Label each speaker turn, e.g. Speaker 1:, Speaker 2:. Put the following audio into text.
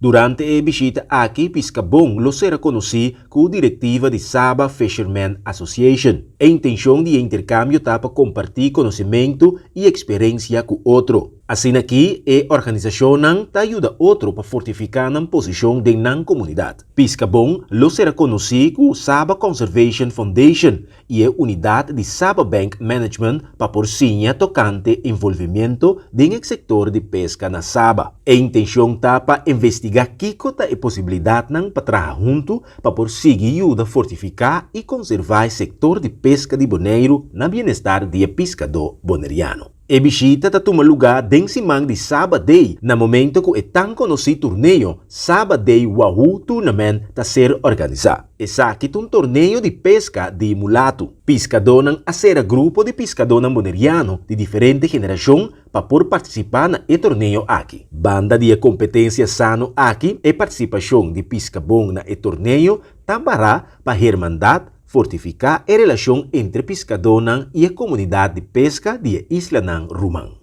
Speaker 1: Durante e bishita aki Piskabon lo sera konosí ku direktiva di Saba Fishermen Association. E intenshon di e interkambio ta pa kompartí konosementu i eksperensia ku otro. Asina ki e organisashonnan ta yuda otro pa fortifiká nan posishon den nan komunidat. Piskabon lo sera konosí ku Saba Conservation Foundation i e unidat di Saba Bank Management pa por siña tokante envolvimiento den e sektor di peska na Saba. E intenshon ta pa investigá kiko ta e posibilidatnan pa traha huntu pa por sigui yuda fortifiká i konservá e sektor di peska di Boneiru na bienestar di e piskadó boneriano. E bishita ta tuma lugá den siman di Saba Day na momento ku e tan konosí torneo Saba Day Wahoo Tournament ta ser organisá. Esaki ta un torneo di peska di mulatu. Piskadónan a sera grupo di piskadónan boneriano di diferente generashon pa por partisipá na e torneo aki. Banda di e kompetensia sano aki, e partisipashon di Piskabon na e torneo ta bará pa hermandat, fortifiká e relashon entre piskadónan i e komunidat di peska di e islanan ruman.